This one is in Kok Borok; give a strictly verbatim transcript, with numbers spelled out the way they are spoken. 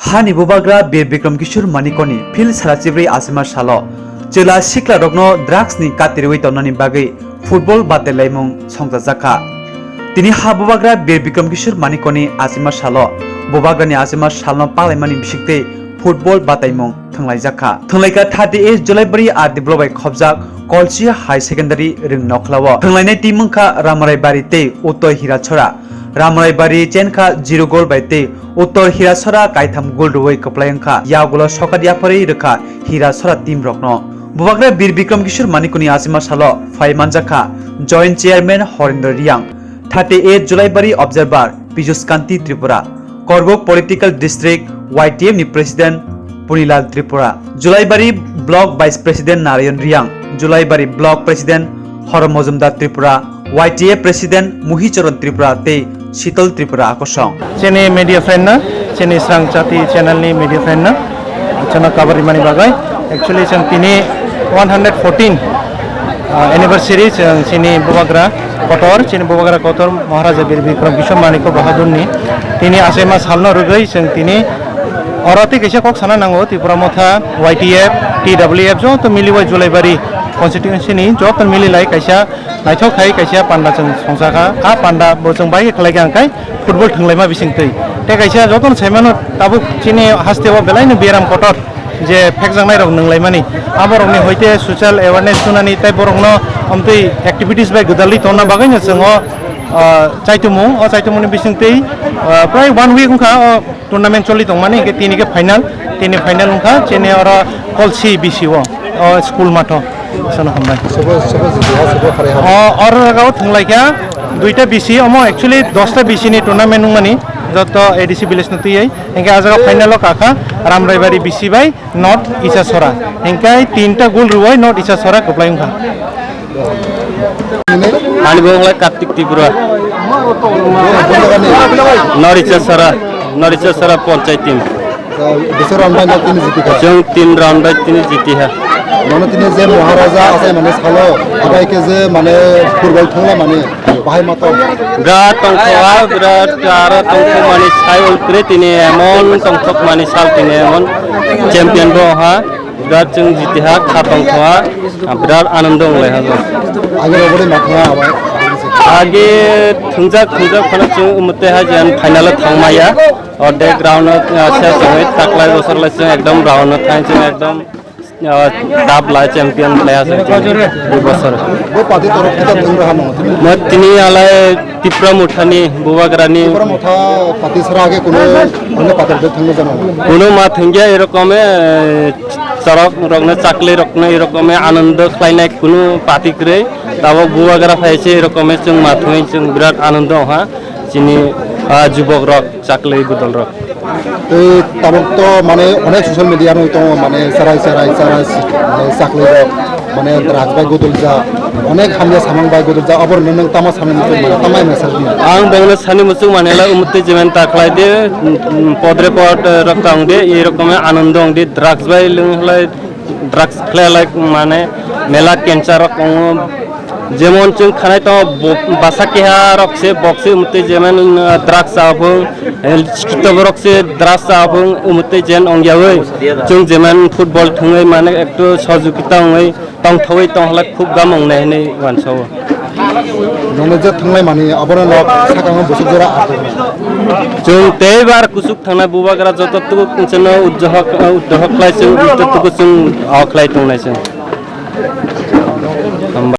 Hani bubagra Bir Bikram Kishore Manikoni phil sara chibri Achima salo chwla sikla rokno drugs ni kati rwi tonnani bagwi football batailaimung songchajakha. Tini ha bubagra Bir Bikram Kishore Manikoni Achima salo bubagrani Achima salno palaimani bisikte football bataimung thwnglaijak kha. Thwnglaikha thirty eight Julaibari R D block bai khobjak Kolsi High Secondary ring nokhlao. Thwnglainai team wngkha Ramrai Bari tei Uttor Hirachora. Ramrai Bari chenkha zero goal bai tei Uttor Hirachora kaitham goal rwui kwplai wngkha. Yagulo sokat yapharwi rwkha Hirachora team rokno. Bubagra Bir Bikram Kishore Manikuni Achima salo phai manjakha Joint Chairman Horendra Riang, thirty eight Julaibari Observer Pijus Kanti Tripura, Korbuk Political District Y T F ni President Punilal Tripura, Julaibari Block Vice President Narayan Riang, Julaibari Block President Horo Mojumdar Tripura, Y T F President Muhicharan Tripura tei Sital Tripura akosong. Chini media friend no, chini Srang Chati channel ni media friend no, chwngno kabari mani bagwi. Actually, chwng tini one hundred fourteen, ah, anniversary chwng chini bubagra kotor, chini bubagra kotor Maharaja Bir Bikram Kishore Manikya Bahadur ni tini Achima salno rwgwi chwng tini oro tei kaisa kok sana nango, Tipra Motha, Y T F, T W F joto miliwi Julaibari constituency ni joto mililai kaisa naithok khai kaisa panda chwng songchakha. A panda bo chwng bai khe khlai kha hwnkhe football thwnglaima bisingtwi. Tei kaisa jotono saimano tabuk chini hasteo belaino beram kotor je phekjaknairok nwnglaimani. Aborokni hoite social awareness sunani tei borokno omtwi activities bai gwdalwi tongna bagwino chwng o, ah, chaitumung, o chaitumungni bisingtwi, ah, prai one week wngkha o tournament choli tongmani, hwnkhe tini khe final, tini final wngkha chini oro Kolsi B C o, o school matho. Sono hambai. Sobo, sobo jiti ha, sobo kharai ha. O, oro jagao thwnglaikha duita B C, omo actually dosta B C ni tournament wngmani, joto A D C village no twiwi. Hingke a jaga final o kakha Ramraibari B C bai North Isasora. Hingke tinta goal rwui North Isasora kwplai wngkha. Ani bo wngkha Kartik Tripura. North Isasora, North Isasora panchayat team. Bisor round bai nok tini jiti kha. Chwng tin round bai tini jiti ha. Mano tini je Maharaja asai mane salo, abai ke je mane football thangla mane bahai mato. Birat tongthok ha, birat aro tongthok mani sai ol kre tini emon tongthok mani sal tini emon champion bo ha. Birat chwng jiti ha, kha tongthok ha, birat anando onglai ha. Age rogo de mathang ha abai. Age thungjak thungjak phano chwng umte ha jen final o thangmaya. Ordek round o, ah, ses wngwi taklai bosor lai chwng ekdom round o thang chwng ekdom, ah, dab lai champion lai aswk chwng bui bosor. Bo party torof kita thwng raha nang. Mo tini alai Tipra Mothani, Bubagrani. Tipra Motha party sara age kuno onno party de thwngwi jano. Kuno ma thwngya erokom, eh, chorok rokno chakli rokno erokom, eh, anando khlainai kuno party kwrwi. Tabok Bubagra phaise erokom, eh, chwng ma thwngwi chwng birat anando ha. Chini, ah, jubok rok. Chakli budol rok. Tei tabok to mane onek social media no tongo mane sarai sarai sarai mane chakli rok mane drugs bai gudul ja onek hamya samung bai gudul ja obor no nang tama samung muchung mane tama message di. Ang bongno sani muchung mane la umutwi jemen ta khlai de, mm, podre pod, eh, rok tang de ei rokom anando ong de drugs bai lung hlai drugs khlai lai mane mela cancer rok tongo. Jemon chwng khanai tongo bo-, basa keha rok se bok se umtwi jemon, uh, drugs cha phung, eh, sikito borok se drugs cha phung umtwi jen ongyawi. Chwng jemon football thwngwi mane ektu sojukita wngwi tongthogwi tonghlai khub gam wngnai hinwi uansao. Nono je thwnglai mani abono nok sakang busuk jora ato. Chwng teibar kusuk thangnai bubagra joto tuku chwngno udjohok, uh, udjohok khlai chwng joto tuku chwng ok khlai tongnai chwng.